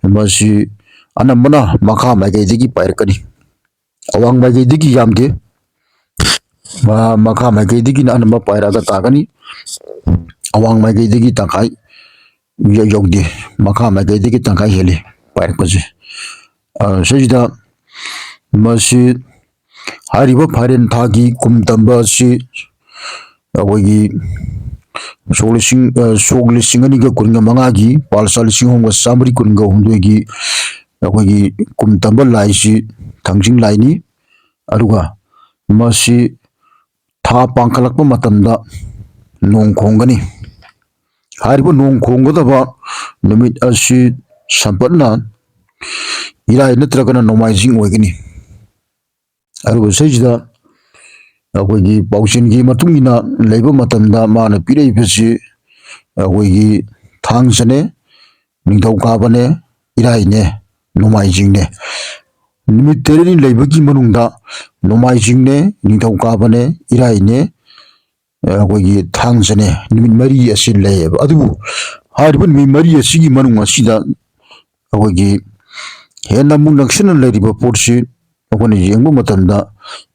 ꯃꯁꯤ ꯑꯅꯝꯕꯅ ꯃꯈꯥ ꯃꯥꯏꯀꯩꯗꯒꯤ ꯄꯥꯏꯔꯛꯀꯅꯤ꯫ ꯑꯋꯥꯡ ꯃꯥꯏꯀꯩꯗꯒꯤ ꯌꯥꯝꯗꯦ, ꯃ-, ꯃꯈꯥ ꯃꯥꯏꯀꯩꯗꯒꯤꯅ ꯑꯅꯝꯕ ꯄꯥꯏꯔꯛꯑꯒ ꯇꯥꯒꯅꯤ꯫ ꯑꯋꯥꯡ ꯃꯥꯏꯀꯩꯗꯒꯤ ꯇꯪꯈꯥꯏ ꯌ-, ꯌꯧꯗꯦ, ꯃꯈꯥ ꯃꯥꯏꯀꯩꯗꯒꯤ ꯇꯪꯈꯥꯏ ꯍꯦꯜꯂꯤ ꯄꯥꯏꯔꯛꯄꯁꯦ꯫ ꯑ, ꯁꯤꯁꯤꯗ ꯃꯁꯤ ꯍꯥꯏꯔꯤꯕ ꯐꯥꯏꯔꯦꯟ ꯊꯥꯒꯤ ꯀꯨꯝ ꯇꯝꯕ ꯑꯁꯤ ꯑꯩꯈꯣꯏꯒꯤ ꯁꯣꯛ ꯂꯤꯁꯤꯡ, ꯑ, ꯁꯣꯛ ꯂꯤꯁꯤꯡ ꯑꯅꯤꯒ ꯀꯨꯟꯒ ꯃꯉꯥꯒꯤ, ꯄꯥꯜꯁꯥ ꯂꯤꯁꯤꯡ ꯑꯍꯨꯝꯒ ꯆꯥꯃꯔꯤ ꯀꯨꯟꯒ ꯍꯨꯝꯗꯣꯏꯒꯤ ꯑꯩꯈꯣꯏꯒꯤ ꯀꯨꯝ ꯇꯝꯕ ꯂꯥꯏꯁꯤ ꯊꯥꯡꯖꯤꯡ ꯂꯥꯏꯅꯤ꯫ ꯑꯗꯨꯒ ꯃꯁꯤ ꯊꯥ ꯄꯥꯡꯈꯠꯂꯛꯄ ꯃꯇꯝꯗ ꯅꯣꯡ ꯈꯣꯡꯒꯅꯤ꯫ ꯍꯥꯏꯔꯤꯕ ꯅꯣꯡ ꯈꯣꯡꯒꯗꯕ ꯅꯨꯃꯤꯠ ꯑꯁꯤ ꯁꯝꯄꯠꯅ ꯏꯔꯥꯏ ꯅꯠꯇ꯭ꯔꯒꯅ ꯅꯣꯡꯃꯥꯏꯖꯤꯡ ꯑꯣꯏꯒꯅꯤ꯫ ꯑꯗꯨꯒ ꯁꯤꯁꯤꯗ ꯑꯩꯈꯣꯏꯒꯤ ꯄꯥꯎꯖꯦꯜꯒꯤ ꯃꯇꯨꯡ ꯏꯟꯅ ꯂꯩꯕ ꯃꯇꯝꯗ ꯃꯥꯅ ꯄꯤꯔꯛꯏꯕꯁꯤ ꯑꯩꯈꯣꯏꯒꯤ ꯊꯥꯡꯖꯅꯦ, ꯅꯤꯡꯊꯧꯀꯥꯕꯅꯦ, ꯏꯔꯥꯏꯅꯦ, ꯅꯣꯡꯃꯥꯏꯖꯤꯡꯅꯦ꯫ ꯅꯨꯃꯤꯠ ꯇꯔꯦꯠꯅꯤ ꯂꯩꯕꯒꯤ ꯃꯅꯨꯡꯗ ꯅꯣꯡꯃꯥꯏꯖꯤꯡꯅꯦ, ꯅꯤꯡꯊꯧꯀꯥꯕꯅꯦ, ꯏꯔꯥꯏꯅꯦ, ꯑꯩꯈꯣꯏꯒꯤ ꯊꯥꯡꯖꯅꯦ, ꯅꯨꯃꯤꯠ ꯃꯔꯤ ꯑꯁꯤ ꯂꯩꯌꯦꯕ꯫ ꯑꯗꯨꯕꯨ ꯍꯥꯏꯔꯤꯕ ꯅꯨꯃꯤꯠ ꯃꯔꯤ ꯑꯁꯤꯒꯤ ꯃꯅꯨꯡ ꯑꯁꯤꯗ ꯑꯩꯈꯣꯏꯒꯤ ꯍꯦꯟꯅ ꯑꯃꯨꯛ ꯅꯛꯁꯤꯟꯅ ꯂꯩꯔꯤꯕ ꯄꯣꯠꯁꯤ ꯑꯩꯈꯣꯏꯅ ꯌꯦꯡꯕ ꯃꯇꯝꯗ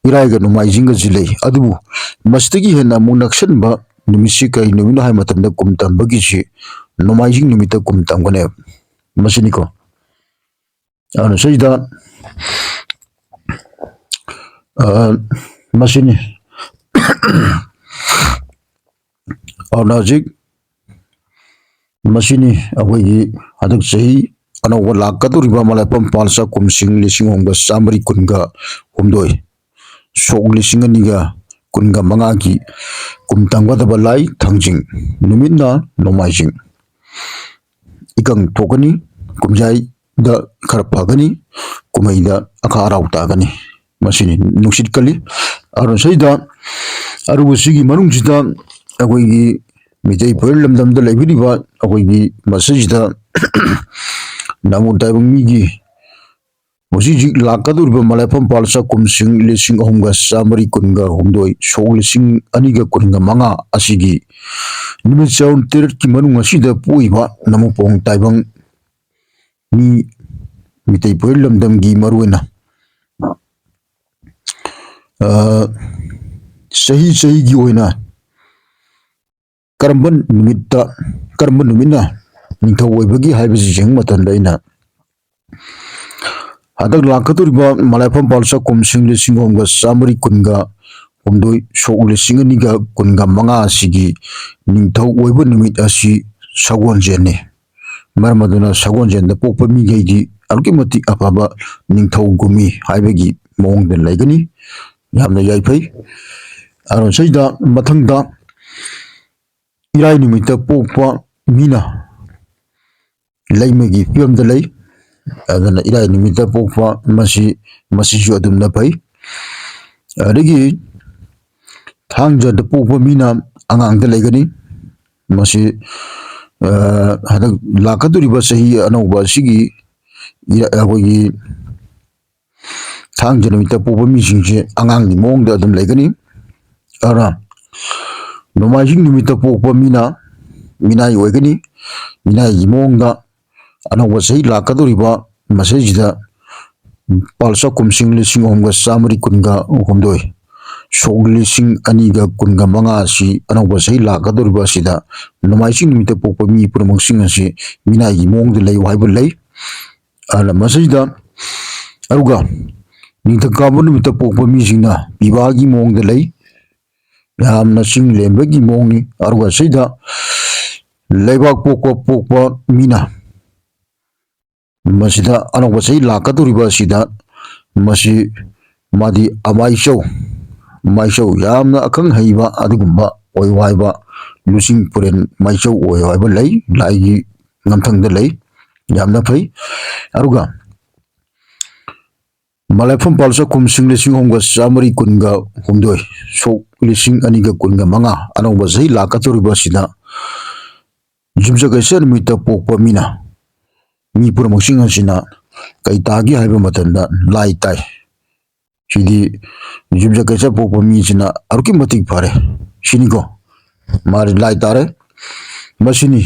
ꯏꯔꯥꯏꯒ ꯅꯣꯡꯃꯥꯏꯖꯤꯡꯒꯁꯤ ꯂꯩ꯫ ꯑꯗꯨꯕꯨ ꯃꯁꯤꯗꯒꯤ ꯍꯦꯟꯅ ꯑꯃꯨꯛ ꯅꯛꯁꯤꯟꯕ ꯅꯨꯃꯤꯠꯁꯤ ꯀꯔꯤ ꯅꯨꯃꯤꯠꯅꯣ ꯍꯥꯏꯕ ꯃꯇꯝꯗ ꯀꯨꯝ ꯇꯝꯕꯒꯤꯁꯤ ꯅꯣꯡꯃꯥꯏꯖꯤꯡ ꯅꯨꯃꯤꯠꯇ ꯀꯨꯝ ꯇꯝꯒꯅꯦꯕ꯫ ꯃꯁꯤꯅꯤꯀꯣ꯫ ꯑꯗꯨꯅ ꯁꯤꯗ, ꯑ, ꯃꯁꯤꯅꯤ꯫ ꯑꯗꯨꯅ ꯍꯧꯖꯤꯛ ꯃꯁꯤꯅꯤ ꯑꯩꯈꯣꯏꯒꯤ ꯍꯟꯗꯛ ꯆꯍꯤ ꯑꯅꯧꯕ ꯂꯥꯛꯀꯗꯧꯔꯤꯕ ꯃꯂꯥꯏꯐꯝ ꯄꯥꯜ ꯆꯥꯛꯈꯨꯝꯁꯤꯡ ꯂꯤꯁꯤꯡ ꯑꯍꯨꯝꯒ ꯆꯥꯃꯔꯤ ꯀꯨꯟꯒ ꯍꯨꯝꯗꯣꯏ, ꯁꯣꯛ ꯂꯤꯁꯤꯡ ꯑꯅꯤꯒ ꯀꯨꯟꯒ ꯃꯉꯥꯒꯤ ꯀꯨꯝ ꯇꯝꯒꯗꯕ ꯂꯥꯏ ꯊꯥꯡꯖꯤꯡ, ꯅꯨꯃꯤꯠꯅ ꯅꯣꯡꯃꯥꯏꯖꯤꯡ꯫ ꯏꯀꯪ ꯊꯣꯛꯀꯅꯤ, ꯀꯨꯝꯖꯥꯏꯗ ꯈꯔ ꯐꯒꯅꯤ, ꯀꯨꯝꯍꯩꯗ ꯑꯈꯥ ꯑꯔꯥꯎ ꯇꯥꯒꯅꯤ꯫ ꯃꯁꯤꯅꯤ ꯅꯨꯡꯁꯤꯠ ꯀꯜꯂꯤ꯫ ꯑꯗꯨꯅ ꯁꯤꯗ ꯑꯔꯨꯕꯁꯤꯒꯤ ꯃꯅꯨꯡꯁꯤꯗ ꯑꯩꯈꯣꯏꯒꯤ ꯃꯤꯇꯩ ꯐꯨꯔꯨꯞ ꯂꯝꯗꯝꯗ ꯂꯩꯕꯤꯔꯤꯕ ꯑꯩꯈꯣꯏꯒꯤ ꯃꯁꯤꯁꯤꯗ ꯅꯥꯃꯨ ꯇꯥꯏꯕꯪ ꯃꯤꯒꯤ ꯍꯧꯖꯤꯛ ꯍꯧꯖꯤꯛ ꯂꯥꯛꯀꯗꯧꯔꯤꯕ ꯃꯂꯥꯏꯐꯝ ꯄꯥꯜ ꯆꯥꯛꯈꯨꯝꯁꯤꯡ ꯂꯤꯁꯤꯡ ꯑꯍꯨꯝꯒ ꯆꯥꯃꯔꯤ ꯀꯨꯟꯒ ꯍꯨꯝꯗꯣꯏ, ꯁꯣꯛ ꯂꯤꯁꯤꯡ ꯑꯅꯤꯒ ꯀꯨꯟꯒ ꯃꯉꯥ ꯑꯁꯤꯒꯤ ꯅꯨꯃꯤꯠ ꯆꯌꯣꯜ ꯇꯔꯦꯠꯀꯤ ꯃꯅꯨꯡ ꯑꯁꯤꯗ ꯄꯣꯛꯏꯕ ꯅꯥꯃꯨꯄꯣꯡ ꯇꯥꯏꯕꯪ ꯃꯤ ꯃꯤꯇꯩ ꯐꯨꯔꯨꯞ ꯂꯝꯗꯝꯒꯤ ꯃꯔꯨꯑꯣꯏꯅ ꯆꯍꯤ ꯆꯍꯤꯒꯤ ꯑꯣꯏꯅ ꯀꯔꯝꯕ ꯅꯨꯃꯤꯠꯇ ꯀꯔꯝꯕ ꯅꯨꯃꯤꯠꯅ ꯅꯤꯡꯊꯧ ꯑꯣꯏꯕꯒꯦ ꯍꯥꯏꯕꯁꯤ ꯌꯦꯡꯕ ꯃꯇꯝꯗ ꯑꯩꯅ ꯍꯟꯗꯛ ꯂꯥꯛꯀꯗꯧꯔꯤꯕ ꯃꯂꯥꯏꯐꯝ ꯄꯥꯜ ꯆꯥꯛꯈꯨꯝꯁꯤꯡ ꯂꯤꯁꯤꯡ ꯑꯍꯨꯝꯒ ꯆꯥꯃꯔꯤ ꯀꯨꯟꯒ ꯍꯨꯝꯗꯣꯏ, ꯁꯣꯛ ꯂꯤꯁꯤꯡ ꯑꯅꯤꯒ ꯀꯨꯟꯒ ꯃꯉꯥ ꯑꯁꯤꯒꯤ ꯅꯤꯡꯊꯧ ꯑꯣꯏꯕ ꯅꯨꯃꯤꯠ ꯑꯁꯤ ꯁꯒꯣꯜꯁꯦꯟꯅꯤ꯫ ꯃꯔꯝ ꯑꯗꯨꯅ ꯁꯒꯣꯜꯁꯦꯟꯗ ꯄꯣꯛꯄ ꯃꯤꯈꯩꯗꯤ ꯑꯗꯨꯛꯀꯤ ꯃꯇꯤꯛ ꯑꯐꯕ ꯅꯤꯡꯊꯧ ꯒꯨꯝꯃꯤ ꯍꯥꯏꯕꯒꯤ ꯃꯑꯣꯡꯗ ꯂꯩꯒꯅꯤ꯫ ꯌꯥꯝꯅ ꯌꯥꯏꯐꯩ꯫ ꯑꯗꯣ ꯁꯤꯗ ꯃꯊꯪꯗ ꯏꯔꯥꯏ ꯅꯨꯃꯤꯠꯇ ꯄꯣꯛꯄ ꯃꯤꯅ ꯂꯩꯃꯒꯤ ꯐꯤꯕꯝꯗ ꯂꯩ꯫ ꯑꯗꯨꯅ ꯏꯔꯥꯏ ꯅꯨꯃꯤꯠꯇ ꯄꯣꯛꯄ ꯃꯁꯤ, ꯃꯁꯤꯁꯨ ꯑꯗꯨꯝꯅ ꯐꯩ꯫ ꯑꯗꯒꯤ ꯊꯥꯡꯖꯗ ꯄꯣꯛꯄ ꯃꯤꯅ ꯑꯉꯥꯡꯗ ꯂꯩꯒꯅꯤ꯫ ꯃꯁꯤ ꯍꯟꯗꯛ ꯂꯥꯛꯀꯗꯧꯔꯤꯕ ꯆꯍꯤ ꯑꯅꯧꯕ ꯑꯁꯤꯒꯤ ꯑꯩꯈꯣꯏꯒꯤ ꯊꯥꯡꯖ ꯅꯨꯃꯤꯠꯇ ꯄꯣꯛꯄ ꯃꯤꯁꯤꯡꯁꯦ ꯑꯉꯥꯡꯒꯤ ꯃꯑꯣꯡꯗ ꯑꯗꯨꯝ ꯂꯩꯒꯅꯤ꯫ ꯑꯗꯨꯅ ꯅꯣꯡꯃꯥꯏꯖꯤꯡ ꯅꯨꯃꯤꯠꯇ ꯄꯣꯛꯄ ꯃꯤꯅ ꯃꯤꯅꯥꯏ ꯑꯣꯏꯒꯅꯤ꯫ ꯃꯤꯅꯥꯏꯒꯤ ꯃꯑꯣꯡꯗ ꯑꯅꯧꯕ ꯆꯍꯤ ꯂꯥꯛꯀꯗꯧꯔꯤꯕ ꯃꯁꯤꯁꯤꯗ ꯄꯥꯜ ꯆꯥꯛꯈꯨꯝꯁꯤꯡ ꯂꯤꯁꯤꯡ ꯑꯍꯨꯝꯒ ꯆꯥꯃꯔꯤ ꯀꯨꯟꯒ ꯍꯨꯝꯗꯣꯏ, ꯁꯣꯛ ꯂꯤꯁꯤꯡ ꯑꯅꯤꯒ ꯀꯨꯟꯒ ꯃꯉꯥ ꯑꯁꯤ ꯑꯅꯧꯕ ꯆꯍꯤ ꯂꯥꯛꯀꯗꯧꯔꯤꯕ ꯑꯁꯤꯗ ꯅꯣꯡꯃꯥꯏꯖꯤꯡ ꯅꯨꯃꯤꯠꯇ ꯄꯣꯛꯄ ꯃꯤ ꯄꯨꯝꯅꯃꯛꯁꯤꯡ ꯑꯁꯤ ꯃꯤꯅꯥꯏꯒꯤ ꯃꯑꯣꯡꯗ ꯂꯩꯌꯨ ꯍꯥꯏꯕ ꯂꯩ꯫ ꯑꯗꯨꯅ ꯃꯁꯤꯗ ꯑꯗꯨꯒ ꯅꯤꯡꯊꯧꯀꯥꯕ ꯅꯨꯃꯤꯠꯇ ꯄꯣꯛꯄ ꯃꯤꯁꯤꯡꯅ ꯄꯤꯕꯥꯒꯤ ꯃꯑꯣꯡꯗ ꯂꯩ꯫ ꯌꯥꯝꯅ ꯆꯤꯡ ꯂꯦꯝꯕꯒꯤ ꯃꯑꯣꯡꯅꯤ꯫ ꯑꯗꯨꯒ ꯁꯤꯗ ꯂꯩꯕꯥꯛ ꯄꯣꯛꯄ ꯄꯣꯛꯄ ꯃꯤꯅ ꯃꯁꯤꯗ ꯑꯅꯧꯕ ꯆꯍꯤ ꯂꯥꯛꯀꯗꯧꯔꯤꯕ ꯑꯁꯤꯗ ꯃꯁꯤ ꯃꯥꯗꯤ ꯑꯃꯥꯏꯆꯧ, ꯃꯥꯏꯆꯧ ꯌꯥꯝꯅ ꯑꯈꯪ ꯍꯩꯕ ꯑꯗꯨꯒꯨꯝꯕ ꯑꯣꯏꯌꯨ ꯍꯥꯏꯕ, ꯂꯨꯆꯤꯡ ꯄꯨꯔꯦꯜ ꯃꯥꯏꯆꯧ ꯑꯣꯏꯌꯨ ꯍꯥꯏꯕ ꯂꯩ, ꯂꯥꯏꯒꯤ ꯉꯝꯊꯪꯗ ꯂꯩ꯫ ꯌꯥꯝꯅ ꯐꯩ꯫ ꯑꯗꯨꯒ ꯃꯂꯥꯏꯐꯝ ꯄꯥꯜ ꯆꯥꯛꯈꯨꯝꯁꯤꯡ ꯂꯤꯁꯤꯡ ꯑꯍꯨꯝꯒ ꯆꯥꯃꯔꯤ ꯀꯨꯟꯒ ꯍꯨꯝꯗꯣꯏ, ꯁꯣꯛ ꯂꯤꯁꯤꯡ ꯑꯅꯤꯒ ꯀꯨꯟꯒ ꯃꯉꯥ, ꯑꯅꯧꯕ ꯆꯍꯤ ꯂꯥꯛꯀꯗꯧꯔꯤꯕ ꯑꯁꯤꯗ ꯌꯨꯝꯁꯀꯩꯁ ꯅꯨꯃꯤꯠꯇ ꯄꯣꯛꯄ ꯃꯤꯅ, ꯃꯤ ꯄꯨꯝꯅꯃꯛꯁꯤꯡ ꯑꯁꯤꯅ ꯀꯩ ꯇꯥꯒꯦ ꯍꯥꯏꯕ ꯃꯇꯝꯗ ꯂꯥꯏ ꯇꯥꯏ꯫ ꯁꯤꯗꯤ ꯌꯨꯝꯁꯀꯩꯁ ꯄꯣꯛꯄ ꯃꯤꯁꯤꯅ ꯑꯗꯨꯛꯀꯤ ꯃꯇꯤꯛ ꯐꯔꯦ ꯁꯤꯅꯤꯀꯣ꯫ ꯃꯥꯗꯤ ꯂꯥꯏ ꯇꯥꯔꯦ꯫ ꯃꯁꯤꯅꯤ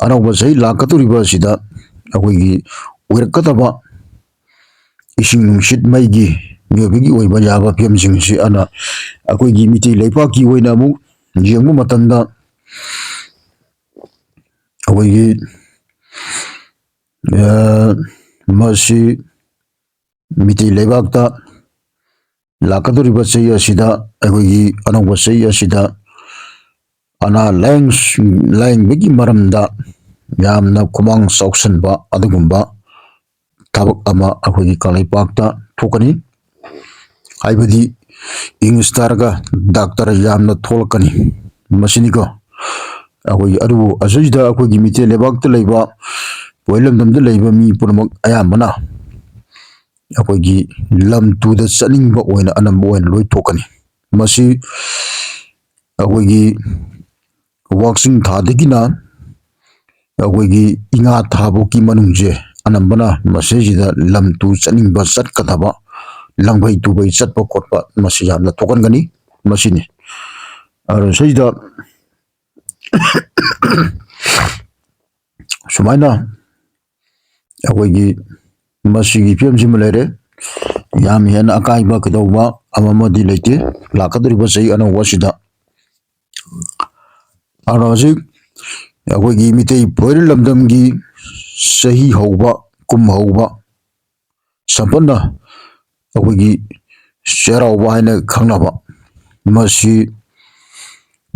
ꯑꯅꯧꯕ ꯆꯍꯤ ꯂꯥꯛꯀꯗꯧꯔꯤꯕ ꯑꯁꯤꯗ ꯑꯩꯈꯣꯏꯒꯤ ꯑꯣꯏꯔꯛꯀꯗꯕ ꯏꯁꯤꯡ ꯅꯨꯡꯁꯤꯠ ꯃꯩꯒꯤ ꯃꯤꯑꯣꯏꯕꯒꯤ ꯑꯣꯏꯕ ꯌꯥꯕ ꯐꯤꯕꯝꯁꯤꯡꯁꯤ ꯑꯅ ꯑꯩꯈꯣꯏꯒꯤ ꯃꯤꯇꯩ ꯂꯩꯄꯥꯛꯀꯤ ꯑꯣꯏꯅ ꯑꯃꯨꯛ ꯌꯦꯡꯕ ꯃꯇꯝꯗ ꯑꯩꯈꯣꯏꯒꯤ, ꯑ, ꯃꯁꯤ ꯃꯤꯇꯩ ꯂꯩꯕꯥꯛꯇ ꯂꯥꯛꯀꯗꯧꯔꯤꯕ ꯆꯍꯤ ꯑꯁꯤꯗ, ꯑꯩꯈꯣꯏꯒꯤ ꯑꯅꯧꯕ ꯆꯍꯤ ꯑꯁꯤꯗ ꯑꯅꯥ ꯂꯥꯏꯌꯦꯡ-, ꯂꯥꯏꯌꯦꯡꯕꯒꯤ ꯃꯔꯝꯗ ꯌꯥꯝꯅ ꯈꯨꯃꯥꯡ ꯆꯥꯎꯁꯤꯟꯕ ꯑꯗꯨꯒꯨꯝꯕ ꯊꯕꯛ ꯑꯃ ꯑꯩꯈꯣꯏꯒꯤ ꯀꯪꯂꯩꯄꯥꯛꯇ ꯊꯣꯛꯀꯅꯤ꯫ ꯍꯥꯏꯕꯗꯤ ꯏꯪꯂꯤꯁ ꯇꯥꯔꯒ ꯗꯥꯛꯇꯔ ꯌꯥꯝꯅ ꯊꯣꯛꯂꯛꯀꯅꯤ꯫ ꯃꯁꯤꯅꯤꯀꯣ꯫ ꯑꯩꯈꯣꯏꯒꯤ ꯑꯗꯨꯕꯨ ꯑꯁꯤꯗ ꯑꯩꯈꯣꯏꯒꯤ ꯃꯤꯇꯩ ꯂꯩꯕꯥꯛꯇ ꯂꯩꯕ, ꯄꯣꯏꯔꯩ ꯂꯝꯗꯝꯗ ꯂꯩꯕ ꯃꯤ ꯄꯨꯝꯅꯃꯛ ꯑꯌꯥꯝꯕꯅ ꯑꯩꯈꯣꯏꯒꯤ ꯂꯝ ꯇꯨꯗ ꯆꯠꯅꯤꯡꯕ ꯑꯣꯏꯅ ꯑꯅꯝꯕ ꯑꯣꯏꯅ ꯂꯣꯏ ꯊꯣꯛꯀꯅꯤ꯫ ꯃꯁꯤ ꯑꯩꯈꯣꯏꯒꯤ ꯋꯥꯛꯆꯤꯡ ꯊꯥꯗꯒꯤꯅ ꯑꯩꯈꯣꯏꯒꯤ ꯏꯉꯥ ꯊꯥꯕꯨꯛꯀꯤ ꯃꯅꯨꯡꯁꯦ ꯑꯅꯝꯕꯅ ꯃꯁꯤꯁꯤꯗ ꯂꯝ ꯇꯨ ꯆꯠꯅꯤꯡꯕ, ꯆꯠꯀꯗꯕ, ꯂꯪꯕꯩ ꯇꯨꯕꯩ ꯆꯠꯄ ꯈꯣꯠꯄ ꯃꯁꯤ ꯌꯥꯝꯅ ꯊꯣꯛꯍꯟꯒꯅꯤ꯫ ꯃꯁꯤꯅꯤ꯫ ꯑꯗꯨꯅ ꯁꯤꯗ ꯁꯨꯃꯥꯏꯅ ꯑꯩꯈꯣꯏꯒꯤ ꯃꯁꯤꯒꯤ ꯐꯤꯕꯝꯁꯤꯃ ꯂꯩꯔꯦ꯫ ꯌꯥꯝ ꯍꯦꯟꯅ ꯑꯀꯥꯏꯕ ꯀꯩꯗꯧꯕ ꯑꯃ ꯑꯃꯗꯤ ꯂꯩꯇꯦ ꯂꯥꯛꯀꯗꯧꯔꯤꯕ ꯆꯍꯤ ꯑꯅꯧꯕ ꯑꯁꯤꯗ꯫ ꯑꯗꯣ ꯍꯧꯖꯤꯛ ꯑꯩꯈꯣꯏꯒꯤ ꯃꯤꯇꯩ ꯄꯣꯏꯔꯩ ꯂꯝꯗꯝꯒꯤ ꯆꯍꯤ ꯍꯧꯕ, ꯀꯨꯝ ꯍꯧꯕ, ꯁꯝꯄꯠꯅ ꯑꯩꯈꯣꯏꯒꯤ ꯆꯩꯔꯥꯎꯕ ꯍꯥꯏꯅ ꯈꯪꯅꯕ, ꯃꯁꯤ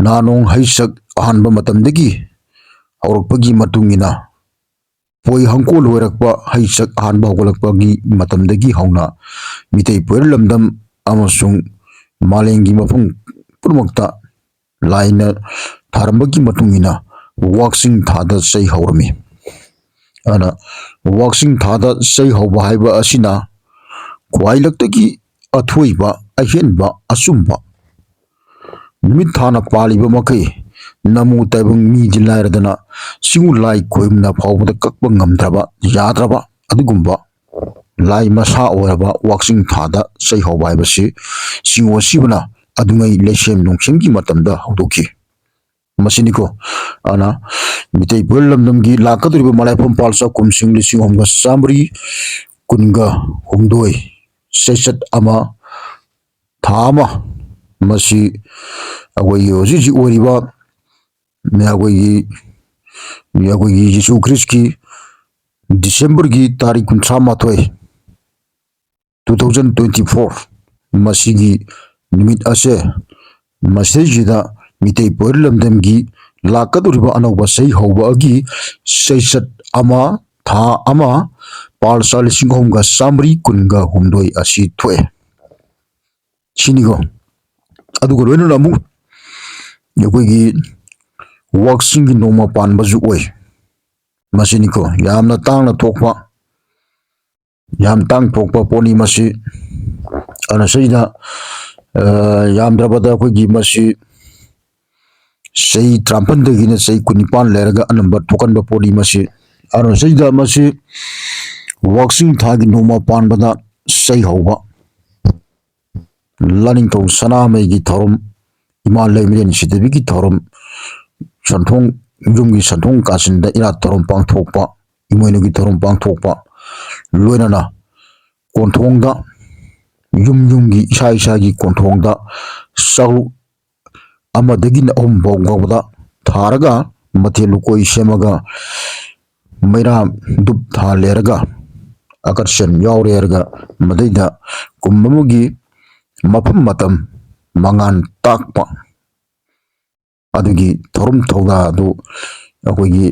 ꯅꯥ-ꯅꯣꯡ ꯍꯩꯆꯠ ꯑꯍꯥꯟꯕ ꯃꯇꯝꯗꯒꯤ ꯍꯧꯔꯛꯄꯒꯤ ꯃꯇꯨꯡ ꯏꯟꯅ, ꯄꯣꯏ ꯍꯪꯀꯣꯜ ꯑꯣꯏꯔꯛꯄ, ꯍꯩꯆꯠ ꯑꯍꯥꯟꯕ ꯍꯧꯒꯠꯂꯛꯄꯒꯤ ꯃꯇꯝꯗꯒꯤ ꯍꯧꯅ ꯃꯤꯇꯩ ꯄꯣꯏꯔꯩ ꯂꯝꯗꯝ ꯑꯃꯁꯨꯡ ꯃꯥꯂꯦꯝꯒꯤ ꯃꯐꯝ ꯄꯨꯝꯅꯃꯛꯇ ꯂꯥꯏꯅ ꯊꯥꯔꯝꯕꯒꯤ ꯃꯇꯨꯡ ꯏꯟꯅ ꯋꯥꯛꯆꯤꯡ ꯊꯥꯗ ꯆꯩ ꯍꯧꯔꯝꯃꯤ꯫ ꯑꯗꯨꯅ ꯋꯥꯛꯆꯤꯡ ꯊꯥꯗ ꯆꯩ ꯍꯧꯕ ꯍꯥꯏꯕ ꯑꯁꯤꯅ ꯈ꯭ꯋꯥꯏꯂꯛꯇꯒꯤ ꯑꯊꯣꯏꯕ, ꯑꯍꯦꯟꯕ, ꯑꯆꯨꯝꯕ ꯅꯨꯃꯤꯠ ꯊꯥꯅ ꯄꯥꯜꯂꯤꯕ ꯃꯈꯩ ꯅꯃꯨ ꯇꯥꯏꯕꯪ ꯃꯤꯗꯤ ꯂꯥꯏꯔꯗꯅ ꯆꯤꯡꯉꯨ ꯂꯥꯏ ꯈꯣꯏꯔꯨꯝꯅ ꯐꯥꯎꯕꯗ ꯀꯛꯄ ꯉꯝꯗ꯭ꯔꯕ, ꯌꯥꯗ꯭ꯔꯕ ꯑꯗꯨꯒꯨꯝꯕ ꯂꯥꯏ ꯃꯁꯥ ꯑꯣꯏꯔꯕ ꯋꯥꯛꯆꯤꯡ ꯊꯥꯗ ꯆꯩ ꯍꯧꯕ ꯍꯥꯏꯕꯁꯤ ꯆꯤꯡꯉꯨ ꯑꯁꯤꯕꯅ ꯑꯗꯨꯉꯩ ꯂꯩꯁꯦꯝ ꯅꯨꯡꯁꯦꯝꯒꯤ ꯃꯇꯝꯗ ꯍꯧꯗꯣꯛꯈꯤ꯫ ꯃꯁꯤꯅꯤꯀꯣ꯫ ꯑꯗꯨꯅ ꯃꯤꯇꯩ ꯄꯨꯋꯥꯔꯤ ꯂꯝꯗꯝꯒꯤ ꯂꯥꯛꯀꯗꯧꯔꯤꯕ ꯃꯂꯥꯏꯐꯝ ꯄꯥꯜꯆꯥ ꯀꯨꯝꯁꯤꯡ ꯂꯤꯁꯤꯡ ꯑꯍꯨꯝꯒ ꯆꯥꯝꯃꯔꯤ ꯀꯨꯟꯒ ꯍꯨꯝꯗꯣꯏ, ꯆꯩꯆꯠ ꯑꯃ, ꯊꯥ ꯑꯃ, ꯃꯁꯤ ꯑꯩꯈꯣꯏꯒꯤ ꯍꯧꯖꯤꯛ ꯍꯧꯖꯤꯛ ꯑꯣꯏꯔꯤꯕ ꯑꯩꯈꯣꯏꯒꯤ, ꯑꯩꯈꯣꯏꯒꯤ ꯖꯤꯁꯨ ꯈ꯭ꯔꯤꯁꯀꯤ ꯗꯤꯁꯦꯝꯕꯔꯒꯤ ꯇꯥꯔꯤꯛ ꯀꯨꯟꯊ꯭ꯔꯥ ꯃꯥꯊꯣꯏ, two thousand twenty four, ꯃꯁꯤꯒꯤ ꯅꯨꯃꯤꯠ ꯑꯁꯦ, ꯃꯁꯤꯗꯩꯁꯤꯗ ꯃꯤꯇꯩ ꯄꯨꯋꯥꯔꯤ ꯂꯝꯗꯝꯒꯤ ꯂꯥꯛꯀꯗꯧꯔꯤꯕ ꯑꯅꯧꯕ ꯆꯍꯤ ꯍꯧꯕꯒꯤ ꯆꯩꯆꯠ ꯑꯃ, ꯊꯥ ꯑꯃ, ꯄꯥꯜꯆꯥ ꯂꯤꯁꯤꯡ ꯑꯍꯨꯝꯒ ꯆꯥꯝꯃꯔꯤ ꯀꯨꯟꯒ ꯍꯨꯝꯗꯣꯏ ꯑꯁꯤ ꯊꯣꯛꯑꯦ꯫ ꯁꯤꯅꯤꯀꯣ꯫ ꯑꯗꯨꯒ ꯂꯣꯏꯅꯅ ꯑꯃꯨꯛ ꯑꯩꯈꯣꯏꯒꯤ ꯋꯥꯛꯆꯤꯡꯒꯤ ꯅꯣꯡꯃ ꯄꯥꯟꯕꯁꯨ ꯑꯣꯏ꯫ ꯃꯁꯤꯅꯤꯀꯣ, ꯌꯥꯝꯅ ꯇꯥꯡꯅ ꯊꯣꯛꯄ, ꯌꯥꯝ ꯇꯥꯡ ꯊꯣꯛꯄ ꯄꯣꯠꯅꯤ ꯃꯁꯤ꯫ ꯑꯗꯨꯅ ꯁꯤꯗ, ꯑ, ꯌꯥꯝꯗ꯭ꯔꯕꯗ ꯑꯩꯈꯣꯏꯒꯤ ꯃꯁꯤ ꯆꯍꯤ ꯇꯔꯥꯃꯥꯄꯟꯗꯒꯤꯅ ꯆꯍꯤ ꯀꯨꯟꯅꯤꯄꯥꯟ ꯂꯩꯔꯒ ꯑꯅꯝꯕ ꯊꯣꯛꯀꯟꯕ ꯄꯣꯠꯅꯤ ꯃꯁꯤ꯫ ꯑꯗꯨꯅ ꯁꯤꯗ ꯃꯁꯤ ꯋꯥꯛꯆꯤꯡ ꯊꯥꯒꯤ ꯅꯣꯡꯃ ꯄꯥꯟꯕꯗ ꯆꯩ ꯍꯧꯕ, ꯂꯥꯅꯤꯡꯊꯧ ꯁꯅꯥꯃꯍꯤꯒꯤ ꯊꯧꯔꯝ, ꯏꯃꯥ ꯂꯩꯃꯔꯦꯟ ꯁꯤꯗꯕꯤꯒꯤ ꯊꯧꯔꯝ, ꯁꯟꯊꯣꯡ, ꯌꯨꯝꯒꯤ ꯁꯟꯊꯣꯡ ꯀꯥꯆꯤꯟꯗ ꯏꯔꯥꯠ ꯊꯧꯔꯝ ꯄꯥꯡꯊꯣꯛꯄ, ꯏꯃꯣꯏꯅꯨꯒꯤ ꯊꯧꯔꯝ ꯄꯥꯡꯊꯣꯛꯄ, ꯂꯣꯏꯅꯅ ꯀꯣꯟꯊꯣꯡꯗ, ꯌꯨꯝ ꯌꯨꯝꯒꯤ, ꯏꯁꯥ ꯏꯁꯥꯒꯤ ꯀꯣꯟꯊꯣꯡꯗ ꯆꯥꯛꯂꯨꯛ ꯑꯃꯗꯒꯤꯅ ꯑꯍꯨꯝ ꯐꯥꯎ ꯐꯥꯎꯕꯗ ꯊꯥꯔꯒ, ꯃꯊꯦꯜ ꯂꯨꯀꯣꯏ ꯁꯦꯝꯃꯒ, ꯃꯩꯔꯥ ꯙꯨꯞ ꯊꯥꯜꯂꯦꯔꯒ, ꯑꯀꯔꯁꯟ ꯌꯥꯎꯔꯦꯔꯒ, ꯃꯗꯩꯗ ꯀꯨꯝ ꯑꯃꯒꯤ ꯃꯐꯝ ꯃꯇꯝ ꯃꯉꯥꯜ ꯇꯥꯛꯄ ꯑꯗꯨꯒꯤ ꯊꯧꯔꯝ ꯊꯧꯗꯥ ꯑꯗꯨ ꯑꯩꯈꯣꯏꯒꯤ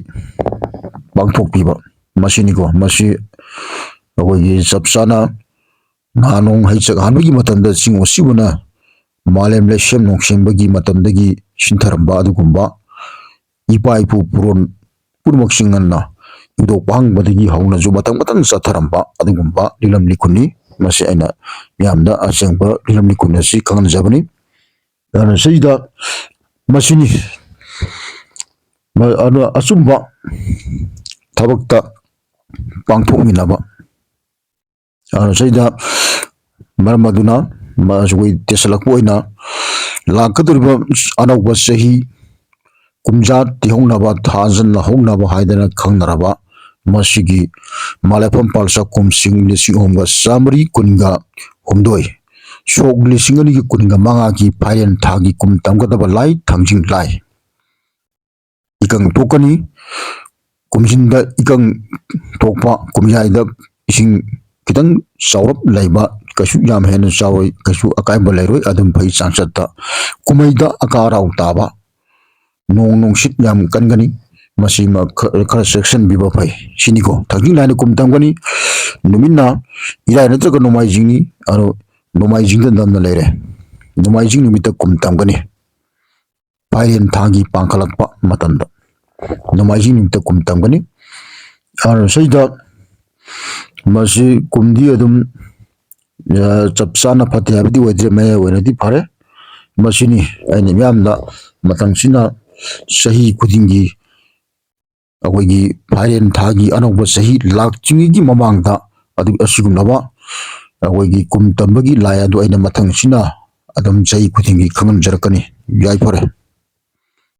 ꯄꯥꯡꯊꯣꯛꯄꯤꯕ ꯃꯁꯤꯅꯤꯀꯣ꯫ ꯃꯁꯤ ꯑꯩꯈꯣꯏꯒꯤ ꯆꯞ ꯆꯥꯅ ꯅꯍꯥ ꯅꯣꯡ ꯍꯩꯆꯛ ꯍꯥꯟꯕꯒꯤ ꯃꯇꯝꯗ ꯆꯤꯡ ꯑꯁꯤꯕꯨꯅ ꯃꯥꯂꯦꯝ ꯂꯩꯁꯦꯝ ꯅꯣꯡꯁꯦꯝꯕꯒꯤ ꯃꯇꯝꯗꯒꯤ ꯁꯤꯟꯊꯔꯝꯕ ꯑꯗꯨꯒꯨꯝꯕ ꯏꯄꯥ ꯏꯄꯨ ꯄꯨꯔꯣꯟ ꯄꯨꯝꯅꯃꯛꯁꯤꯡ ꯉꯟꯅ ꯏꯕꯨꯗꯧ ꯄꯥꯡꯕꯗꯒꯤ ꯍꯧꯅꯁꯨ ꯃꯇꯝ ꯃꯇꯝ ꯆꯠꯊꯔꯝꯕ ꯑꯗꯨꯒꯨꯝꯕ ꯂꯤꯂꯝ ꯂꯤꯈꯨꯟꯅꯤ꯫ ꯃꯁꯤ ꯑꯩꯅ ꯃꯤꯌꯥꯝꯗ ꯑꯁꯦꯡꯕ ꯂꯝꯅꯤ ꯀꯨꯟ ꯑꯁꯤ ꯈꯪꯍꯟꯖꯕꯅꯤ꯫ ꯑꯗꯨꯅ ꯁꯤꯗ ꯃꯁꯤꯅꯤ꯫ ꯃ-, ꯑꯗꯨꯅ ꯑꯆꯨꯝꯕ ꯊꯕꯛꯇ ꯄꯥꯡꯊꯣꯛꯃꯤꯟꯅꯕ꯫ ꯑꯗꯨꯅ ꯁꯤꯗ ꯃꯔꯝ ꯑꯗꯨꯅ ꯃ-, ꯑꯩꯈꯣꯏ ꯇꯦꯁꯜꯂꯛꯄ ꯑꯣꯏꯅ ꯂꯥꯛꯀꯗꯧꯔꯤꯕ ꯑꯅꯧꯕ ꯆꯍꯤ ꯀꯨꯝꯖꯥ ꯇꯤꯍꯧꯅꯕ, ꯊꯥꯖꯟ ꯍꯧꯅꯕ ꯍꯥꯏꯗꯅ ꯈꯪꯅꯔꯕ ꯃꯁꯤꯒꯤ ꯃꯥꯂꯦꯐꯝ ꯄꯥꯜꯆꯥ ꯀꯨꯝꯁꯤꯡ ꯂꯤꯁꯤꯡ ꯑꯍꯨꯝꯒ ꯆꯥꯃꯔꯤ ꯀꯨꯟꯒ ꯍꯨꯝꯗꯣꯏ, ꯁꯣꯛ ꯂꯤꯁꯤꯡ ꯑꯅꯤꯒ ꯀꯨꯟꯒ ꯃꯉꯥꯒꯤ ꯐꯥꯏꯔꯦꯟ ꯊꯥꯒꯤ ꯀꯨꯝ ꯇꯝꯒꯗꯕ ꯂꯥꯏ ꯊꯥꯡꯖꯤꯡ ꯂꯥꯏ꯫ ꯏꯀꯪ ꯊꯣꯛꯀꯅꯤ꯫ ꯀꯨꯝꯖꯤꯟꯗ ꯏꯀꯪ ꯊꯣꯛꯄ, ꯀꯨꯝꯌꯥꯏꯗ ꯏꯁꯤꯡ ꯈꯤꯇꯪ ꯆꯥꯎꯔꯞ ꯂꯩꯕ, ꯀꯩꯁꯨ ꯌꯥꯝ ꯍꯦꯟꯅ ꯆꯥꯎꯔꯣꯏ, ꯀꯩꯁꯨ ꯑꯀꯥꯏꯕ ꯂꯩꯔꯣꯏ, ꯑꯗꯨꯝ ꯐꯩ ꯆꯥꯡꯆꯠꯇ꯫ ꯀꯨꯝꯍꯩꯗ ꯑꯀꯥ ꯑꯔꯥꯎ ꯇꯥꯕ, ꯅꯣꯡ ꯅꯨꯡꯁꯤꯠ ꯌꯥꯝ ꯀꯟꯒꯅꯤ, ꯃꯁꯤꯃ ꯈ-, ꯈꯔ ꯆꯦꯛꯁꯤꯟꯕꯤꯕ ꯐꯩ꯫ ꯁꯤꯅꯤꯀꯣ, ꯊꯥꯡꯖꯤꯡ ꯂꯥꯏꯅ ꯀꯨꯝ ꯇꯝꯒꯅꯤ꯫ ꯅꯨꯃꯤꯠꯅ ꯏꯔꯥꯏ ꯅꯠꯇ꯭ꯔꯒ ꯅꯣꯡꯃꯥꯏꯖꯤꯡꯅꯤ, ꯑꯗꯣ ꯅꯣꯡꯃꯥꯏꯖꯤꯡꯗ ꯅꯝꯅ ꯂꯩꯔꯦ꯫ ꯅꯣꯡꯃꯥꯏꯖꯤꯡ ꯅꯨꯃꯤꯠꯇ ꯀꯨꯝ ꯇꯝꯒꯅꯤ꯫ ꯐꯥꯏꯔꯦꯟ ꯊꯥꯒꯤ ꯄꯥꯡꯈꯠꯂꯛꯄ ꯃꯇꯝꯗ ꯅꯣꯡꯃꯥꯏꯖꯤꯡ ꯅꯨꯃꯤꯠꯇ ꯀꯨꯝ ꯇꯝꯒꯅꯤ꯫ ꯑꯗꯨꯅ ꯁꯤꯗ ꯃꯁꯤ ꯀꯨꯝꯗꯤ ꯑꯗꯨꯝ, ꯑ, ꯆꯞ ꯆꯥꯅ ꯐꯠꯇꯦ ꯍꯥꯏꯕꯗꯤ ꯑꯣꯏꯗ꯭ꯔꯦ, ꯃꯌꯥꯏ ꯑꯣꯏꯅꯗꯤ ꯐꯔꯦ꯫ ꯃꯁꯤꯅꯤ ꯑꯩꯅ ꯃꯤꯌꯥꯝꯗ ꯃꯊꯪꯁꯤꯅ ꯆꯍꯤ ꯈꯨꯗꯤꯡꯒꯤ ꯑꯩꯈꯣꯏꯒꯤ ꯐꯥꯏꯔꯦꯟ ꯊꯥꯒꯤ ꯑꯅꯧꯕ ꯆꯍꯤ ꯂꯥꯛꯇ꯭ꯔꯤꯉꯩꯒꯤ ꯃꯃꯥꯡꯗ ꯑꯗꯨ, ꯑꯁꯤꯒꯨꯝꯂꯕ ꯑꯩꯈꯣꯏꯒꯤ ꯀꯨꯝ ꯇꯝꯕꯒꯤ ꯂꯥꯏ ꯑꯗꯨ ꯑꯩꯅ ꯃꯊꯪꯁꯤꯅ ꯑꯗꯨꯝ ꯆꯍꯤ ꯈꯨꯗꯤꯡꯒꯤ ꯈꯪꯍꯟꯖꯔꯛꯀꯅꯤ꯫ ꯌꯥꯏꯐꯔꯦ꯫